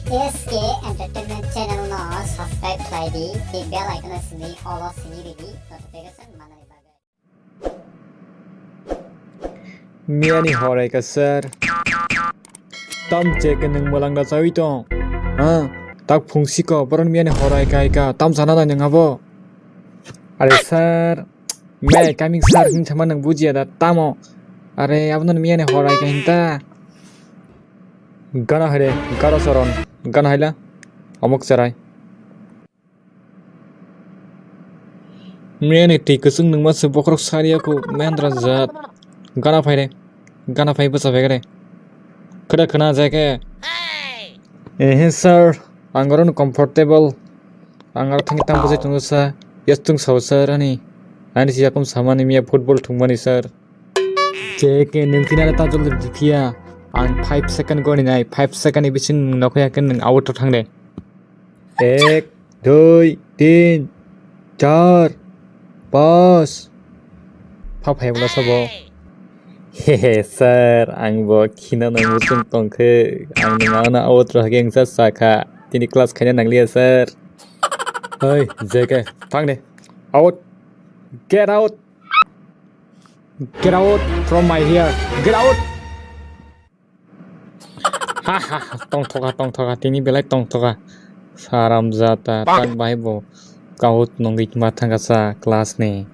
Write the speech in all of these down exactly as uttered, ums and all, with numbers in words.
S K Entertainment Channel no subscribe khlai di, tei bell icon no simi all o simi ridi notification manani bagwi. Miyani horai ka sir. Tam che ke nwng mwlang da chawi tong. Ha? Tak phung siko boron miyani horai ka ka tam sana da nwng abo. Are sir. May I coming sir hin sama nwng bujiya da tamo. Are abono miyani horai ka hinta. Gana haire, garo soron, gana haila, omok cherai. Miyani twi kwchwng nwngma se bokhorok sariya kho, Mahendra jat. Gana phaire, gana phai bwsa phegre. Khwda khwna jai khe. Ehe sir, ang oro no comfortable. Ang aro thangwi tang bwsai tongo sa, yastung sao sir ani. Ani si yakum samani miya football thwngmani sir. J K nwng tini ta jol riphiya. Ang five second goni nai, five second ni bising nwng nokho ya khe nwng out o thang de. Ek, dui, tin, char, pas. Pha phai bwla sabo. Hehe sir, ang bo khina nang muchung tongkhe. Ang nwng ano out rw hake wngsa sakha. Tini class khaina nangliya sir. Oi, J K, thang de. Out. Get out. Get out from my here. Get out. Ha ha ha, tongthoka, tongthoka, tini belai tongthoka. Saram jata, tak bahai bo. Kahut nongwi ma thangkasa class ni.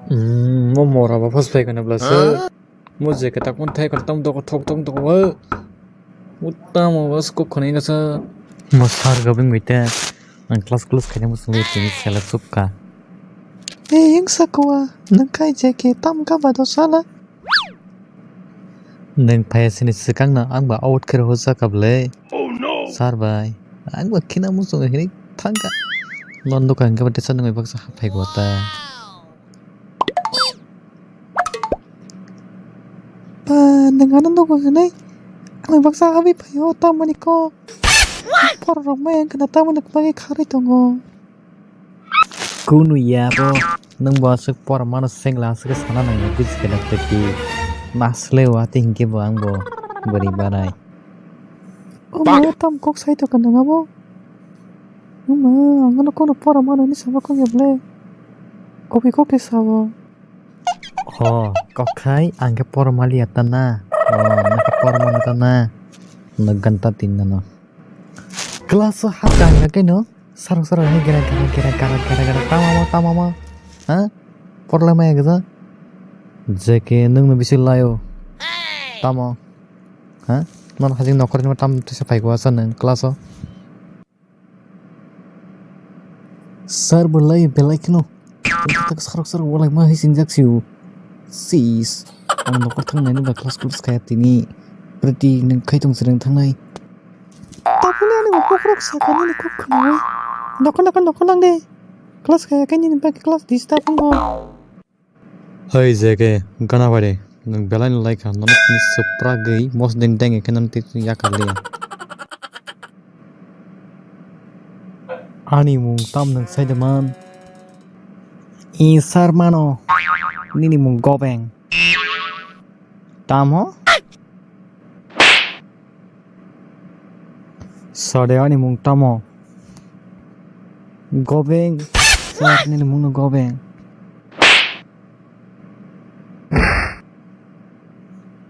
Hmm, mo mora ba phas phai kana bla sir. Mo je khe tak mon thai kar tam doko thok thok doko. Uta mo bas kok khonai kasa. Mo sir gabing wite. Ang class close khaina mo sungwi tini sela chupka. Ei, wngsa kowa, nwng kai je khe tam ka ba do sala. Nwng phai sini swkang no ang ba out khe rw jak kha bwle. Sir bai, ang ba khina muchung hinwi thang kha. Non dukan khe ba tesa nwng bai baksa haphai go ta. Ba, nwng ano dukan hinwi ang bai baksa habwi phai o tamoni kok. Borok rok mai ang khna tamoni bagwi kharwi tongo. Kunu ya bo, nwng bo aswk pora mano sengla aswk sana nang buji khe da preti. Masle wa te hinkhe bo ang bo bwrwi banai. O ma tam kok sai to kana bo. O ma ang no kono pora mano ni sama kok ya ble. Kopi kok te sawo. Ho, kok khai ang khe pora mali ya ta na. O, nwng khe pora mano ta na. Nwng ganta tin na no. Class o hapta hingkha khe no sarok sarok hai gera gera gera gera gera gera tamo mo tamo mo. Ha? Porlai maya gesa. J K nwng no bisi laio. Tamo. Ha? Nono hajing nokhorni ma tam tisa phai kua sa nwng class o. Sir bo lai belai kheno. Tak sarok sarok walai ma hai sinjak siu. Sis. Ang nokor thang nai nokla class class kaya tini. Preti nwng khai tong sireng thang nai. Tapuni ani bo kokrok sakani ni kok khnawi. Nokor nokor nokor lang de. Class kaya kani ni bak class disturb wngkha. Hai J K, gana bai de, nwng belai no lai kha, nono tini swprak gwi mosdeng deng khe nono tini yakar liya. Ani mung tam nwng sai de man? I sar mano, nini mung Gobeng. Tamo? Sade ani mung tamo? Gobeng. Sar nini mung no Gobeng.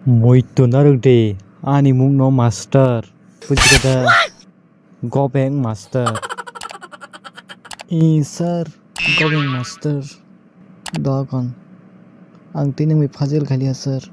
Muitu naruk de ani mung no master. Bujikha da? Gobeng master. I sir, Gobeng master. Dogon. Ang tini mi phajil khalia sir.